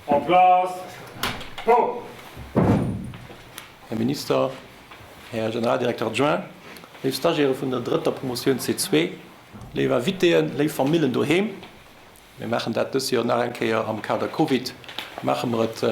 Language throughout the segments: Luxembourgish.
En place! Go! Här Minister, Här Generaldirekter adjoint, léif Stagiaire vun der drëtter Promotioun C2, léif Invitéen, léif Famillen doheem, Mir maachen dat dës Joer nach eng Kéier am Kader Covid, maache mer et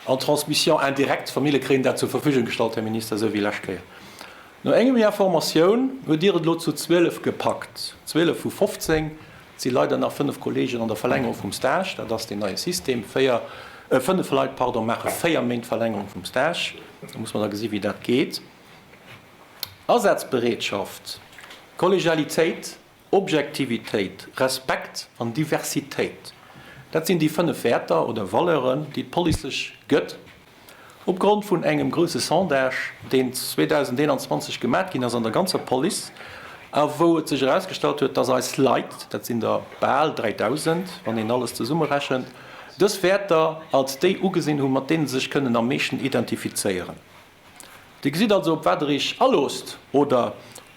en transmission indirecte. D'Famille kréien dat zur Verfügung gestallt, Här Minister, esou wéi lescht Kéier. No engem Joer Formatioun hutt Dir et elo zu 12 gepackt, 12 vu 15. Et si leider nach 5 Kolleegen an der Verlängerung vum Stage, dat ass deen neie System, véier, 5 Leit, pardon, maache 4 Méint Verlängerung vum Stage. Da muss mer da gesi wéi dat geet. Asazbereetschaft, Kollegialitéit, Objektivitéit, Respekt an Diversitéit, dat sinn déi 5 Wäerter oder Valeuren, déi d'Police sech gëtt. Opgrond vun engem grousse Sondage, deen 2021 gemat ginn ass an der ganzer Police a wou et sech erausgestallt huet, dass eis Leit, dat sinn der bal 3.000, wann een alles zesummerechent, dës Wäerter als déi ugesinn hunn, mat deene se sech kënnen am meeschten identifizéieren. Dir gesitt also, op wat Der Iech aloosst oder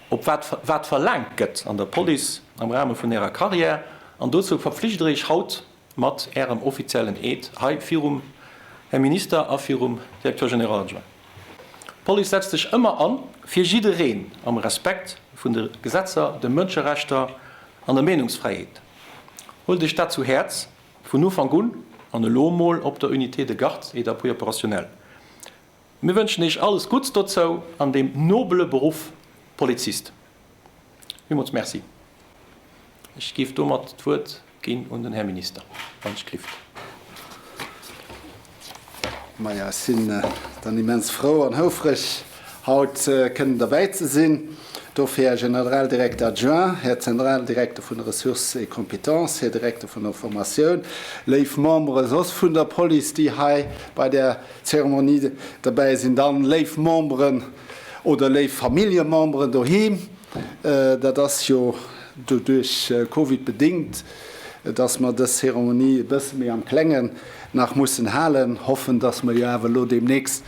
op wat wat verlaangt gëtt an der Police am Rahme vun Ärer Carrière. An dozou verpflicht Der Iech haut mat Ärem offiziellen Eed hei virum Här Minister a virum Directeur général adjoint. D'Police setzt sech ëmmer an fir jiddereen am Respekt vun de Gesetzer, de Mënscherechter an der Meenungsfräiheet. Huelt Iech dat zu Häerz vun Ufank un an elo emol op der Unité de garde et d'appui opérationnel. Mir wënschen Iech alles Gutts dozou an deem nobele Beruff Polizist. Villmools Merci. Ech géif domat d'Wuert ginn un den Här Minister. Wann ech glift. Maja, ech sinn dann immens frou an houfreg, haut kënnen derbäi ze sinn. Dofir, Här Generaldirekter adjoint, Här Zentraldirekter vun de Ressources et Compétences, Här Direkter vun der Formatioun, léif Membere soss vun der Police, déi hei bei där Zeremonie derbäi sinn, dann léif Memberen oder léif Familljememberen doheem. Dat ass jo doduerch Covid bedéngt, dass mer dës Zeremonie e bësse méi am Klengen nach mussen halen. Hoffen, dass mer jo awer elo deemnächst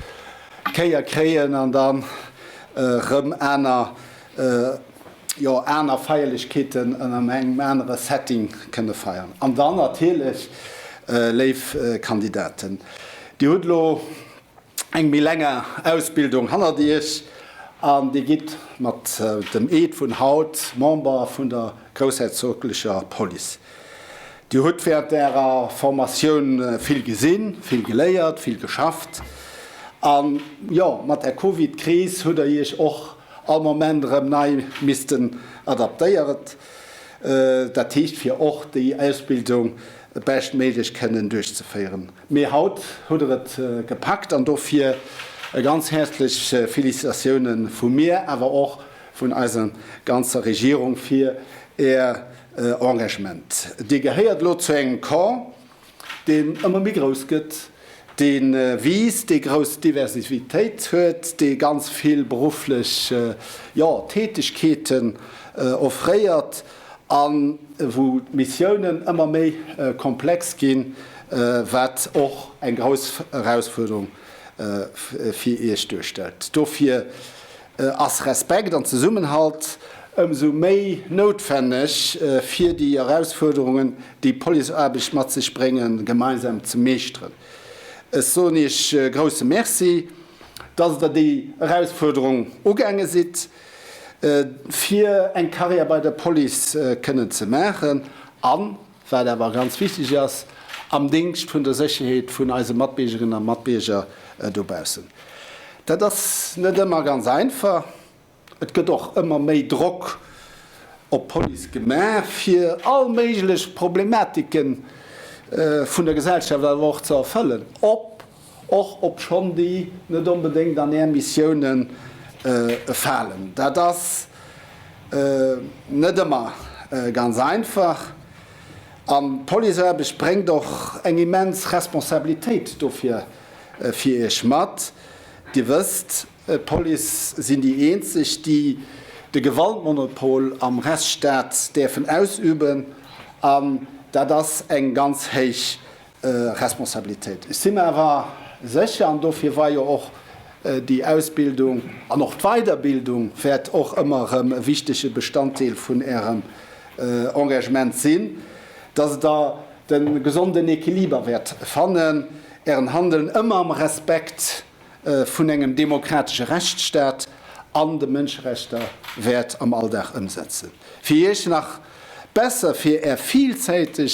d'Kéier kréien an dann erëm aner, jo, aner Feierlechkeeten ënner engem anere Setting kënne feiern. An dann natierlech, léif Kandidaten, Dir hutt elo eng méi länger Ausbildung hannert Iech an Dir gitt mat dem Eed vun haut Member vun der groussherzoglecher Police. Dir hutt während Ärer Formatioun vill gesinn, vill geléiert, vill geschafft an, jo, mat der Covid-Kris hutt Der Iech och all Moment erëm nei missten adaptéiert, dat heescht fir och déi Ausbildung beschtméiglech kënnen duerchzeféieren. Mee haut hutt Der et gepackt an dofir ganz häerzlech Félicitatiounen vu mir, awer och vun eiser ganzer Regierung fir Är Engagement. Dir gehéiert elo zu engem Corps, deen ëmmer méi grouss gëtt, dee wiisst, dee grouss Diversivitéit huet, dee ganz vill berufflech, jo, Tätegkeeten offréiert a wou d'Missiounen ëmmer méi komplex ginn, wat och eng grouss Erausfuerderung fir Iech duerstellt. Dofir ass Respekt an Zesummenhalt ëmsou méi noutwenneg, fir déi Erausfuerderungen, déi Policeaarbecht mat sech bréngen, gemeinsam ze meeschteren. Ech soen Iech e grousse Merci, dass Der déi Erausfuerderung ugaange sidd, fir eng Karriär bei der Police kënnen ze maachen an, wat awer ganz wichteg ass, am Déngscht vun der Sécherheet vun eise Matbiergerinnen a Matbierger dobaussen. Dat ass net ëmmer ganz einfach. Et gëtt och ëmmer méi Drock op d'Police gemaach, fir all méiglech Problematike vun der Gesellschaft awer och ze erfëllen, ob och obschonn déi net onbedéngt an Är Missioune falen. Dat ass net ëmmer ganz einfach an d'Policeaarbecht bréngt och eng immens Responsabilitéit dofir fir Iech mat. Dir wësst, d'Police sinn déi eenzeg, déi de Gewaltmonopol am Rechtsstaat däerfen ausüben an dat ass eng ganz héich Responsabilitéit. Ech si mer awer sécher, an dofir war jo och déi Ausbildung an och d'Weiderbildung wäert och ëmmer erëm e wichtege Bestanddeel vun Ärem Engagement sinn, dass Der. De gesonden Equiliber wäert fannen, Ären Handeln ëmmer am Respekt vun engem demokratesche Rechtsstaat an de Mënscherechter wäert am Alldag ëmsetzen. Fir Iech nach besser fir Är villzäiteg,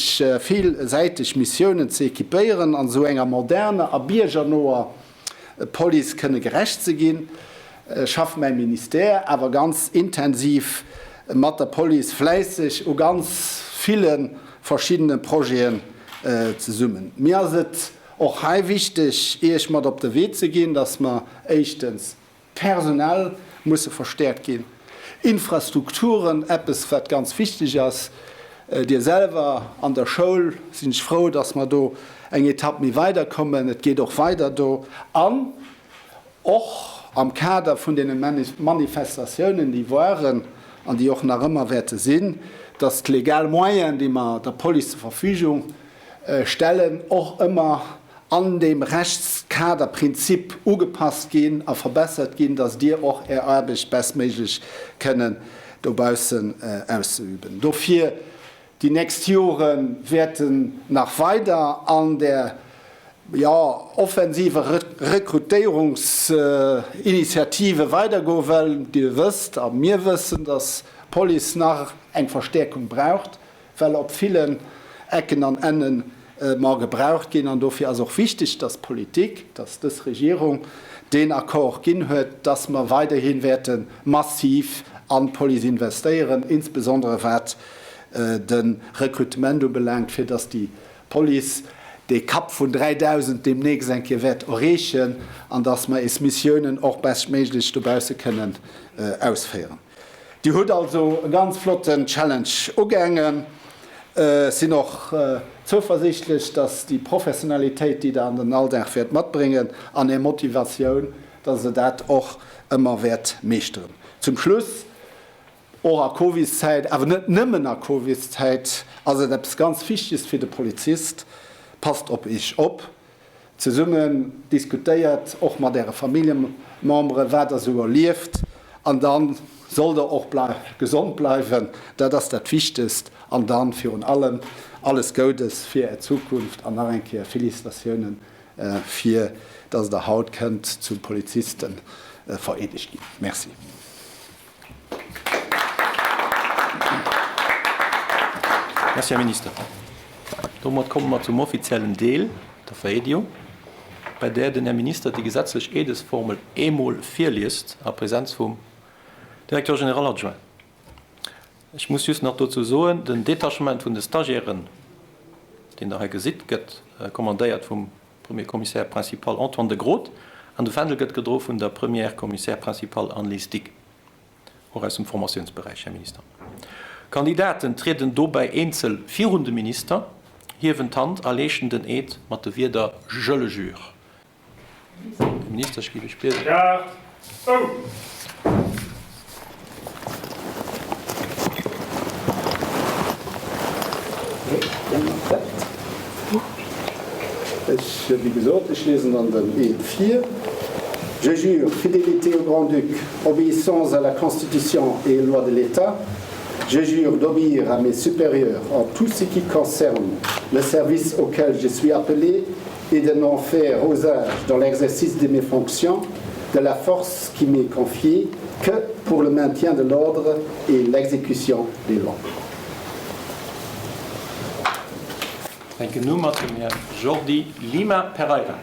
villsäiteg Missiounen ze equipéieren an esou enger moderner a biergernoer Police kënne gerecht ze ginn, schafft mäi Ministère awer ganz intensiv mat der Police fläisseg u ganz ville verschiddene Projeten zesummen. Mir ass et och hei wichteg, Iech mat op de Wee ze ginn, dass mer éischtens personell musse verstäerkt ginn, Infrastrukturen, eppes wat ganz wichteg ass. Dir selwer an der Schoul, sinn ech frou, dass mer do eng Etapp méi weider kommen. Et geet och weider do. An och am Kader vun deene Manifestatiounen, déi waren an déi och nach ëmmer wäerte sinn, dass d'legal Moyenen, déi mer der Police zur Verfügung stellen, och ëmmer an deem Rechtskaderprinzip ugepasst ginn a verbessert ginn, dass Dir och Är Aarbecht bestméiglech kënnen dobaussen auszeüben. Dofir, déi nächst Jore wäerten nach weider an där, jo, offensiver Rekrutéierungsinitiative weidergoen, well Dir wësst a mir wëssen, dass d'Police nach eng Verstäerkung braucht. well op villen Ecken an Enne mer gebraucht ginn. An dofir ass och wichteg, dass d'Politik, dass dës Regierung deen Accord ginn huet, dass mer weiderhi wäerte massiv an d'Police investéieren, insbesondere wat de Rekrutement ubelaangt, fir dass déi Police dee Kapp vun 3.000 deemnächst eng Kéier wäert erreechen an dass mer eis Missiounen och beschtméiglech dobausse kënnen ausféieren. Dir hutt also e ganz flotten Challenge ugaangen. Ech sinn och zouversiichtlech, dass déi Professionalitéit, déi Der an den Alldag wäert matbréngen, an Är Motivatioun, dass Der dat och ëmmer wäert meeschteren. Zum Schluss, Och a Covidszäit, awer net nëmmen a Covidszäit, ass et eppes ganz Wichtiges fir de Polizist, Passt op Iech op! Zesummen diskutéiert, och mat Äre Familljememberen, wat Der esou erlieft. An da sollt Der och gesond bleiwen, dat ass dat Wichtegst. An dann virun allem alles Goudes fir Är Zukunft an nach eng Kéier Félicitatiounen fir dass Der haut kënnt zu Polizisten vereedegt ginn. Merci. Merci, Här Minister. Domat komme mer zum offiziellen Deel der Vereedigung, bei där den Här Minister déi gesetzlech Eedesformel eemol virliest a Präsenz vum Directeur général adjoint. Ech muss just nach dozou soen, den Détachement vun de Stagiairen, deen Der hei gesitt, gëtt kommandéiert vum Premier Commissaire principal Antoine de Groot an de Fändel gëtt gedro vun der Première Commissaire principale Anne-Lise Dick, och aus dem Formatiounsberäich, Här Minister. D'Kandidaten trieden dobäi eenzel virun de Minister, hiewen d'Hand a leeschten den Eed mat de Wierder Je le jure. Här Minister, ech géif Iech bieden. Kaart ou! Ech, wéi gesot, ech liesen dann den Eed vir. Je jure fidélité au Grand-Duc, obéissance à la Constitution et aux lois de l'État. Je jure d'obéir à mes supérieurs en tout ce qui concerne le service auquel je suis appelé et de n'en faire usage dans l'exercice de mes fonctions de la force qui m'est confiée que pour le maintien de l'ordre et l'exécution des lois. Fänken u mat dem Här Jordi Lima Pereira.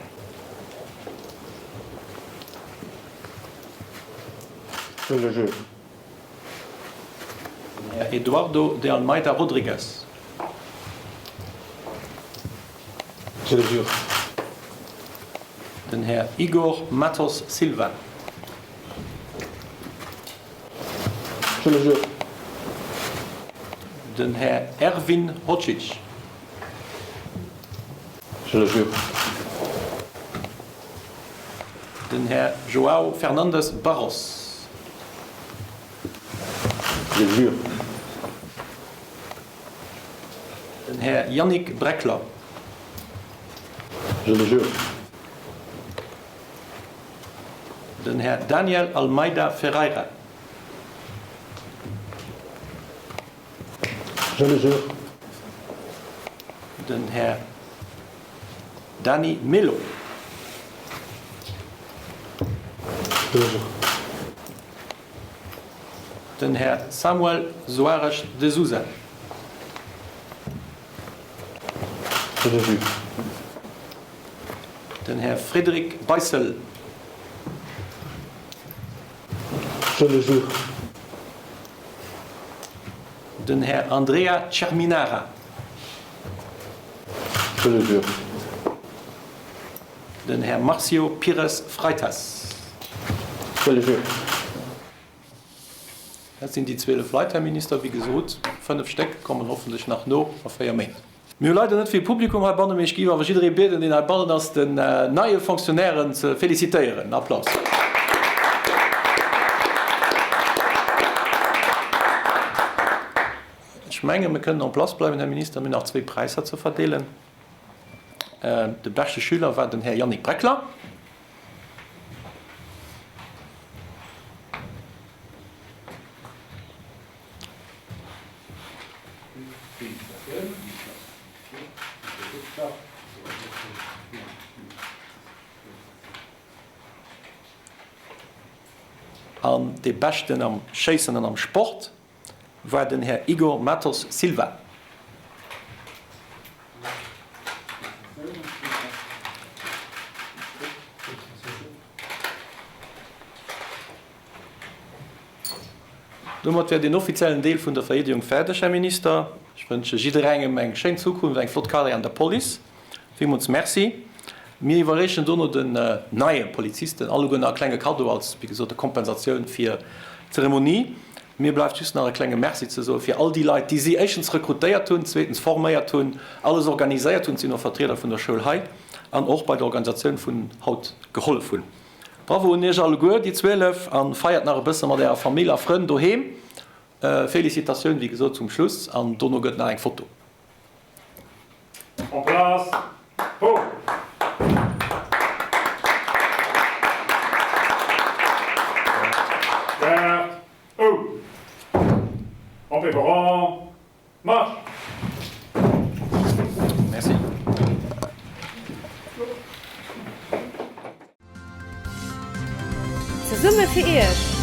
Je le jure. Den Här Eduardo de Almeida Rodrigues. Je le jure. Den Här Igor Matos Silva. Je le jure. Den Här Ervin Hodzic. Je le jure. Den Här João Fernandes Barros. Je le jure. Den Här Yannick Breckler. Je le jure. Den Här Daniel Almeida Ferreira. Je le jure. Den Här Dany Melo. Je le jure. Den Här Samuel Soares de Souza. Je le jure. Den Här Frédéric Beissel. Je le jure. Den Här Andrea Cerminara. Je le jure. Den Här Marcio Pires Freitas. Je le jure. Dat sinn déi 12 Leit, Här Minister. Wéi gesot, fënnef Stéck kommen hoffentlech nach no a véier Méint. Mir hu leider net vill Publikum heibannen, mee ech géif awer jidderee bieden, deen heibannen ass, den neie Fonctionnairen ze felicitéieren. Applaus. Ech mengen, mir kënnen en place bleiwen, Här Minister. Mir hunn nach zwéi Präisser ze verdeelen. De beschte Schüler war den Här Yannick Breckler. An dee Beschten am Schéissen an am Sport war den Här Igor Matos Silva. Domat wär deen offiziellen Deel vun der Vereedegung fäerdeg, Här Minister. Ech wënsche jidderengem eng schéin Zukunft, eng flott Carrière an der Police. Villmools Merci. Mir iwwerreechen dono den neie Polizisten alleguer nach e klenge Kaddo als, wéi gesot, Kompensatioun fir d'Zeremonie. Mir bleift just nach e klenge Merci ze soe fir all déi Leit, déi si éischtens rekrutéiert hunn, zweetens forméiert hunn, alles organiséiert hunn, et sinn och Vertrieder vun der Schoul hei, an och bei der Organisatioun vun haut gehollef hunn. Bravo un iech alleguer, déi 12, an feiert nach e bësse mat ärer Famill a Frënn doheem. Félicitatiounen, wéi gesot, zum Schluss, an dono gëtt nach eng Foto. En place, ho! Garde, haut! En préparant, Marche! Merci. Zesumme fir Iech!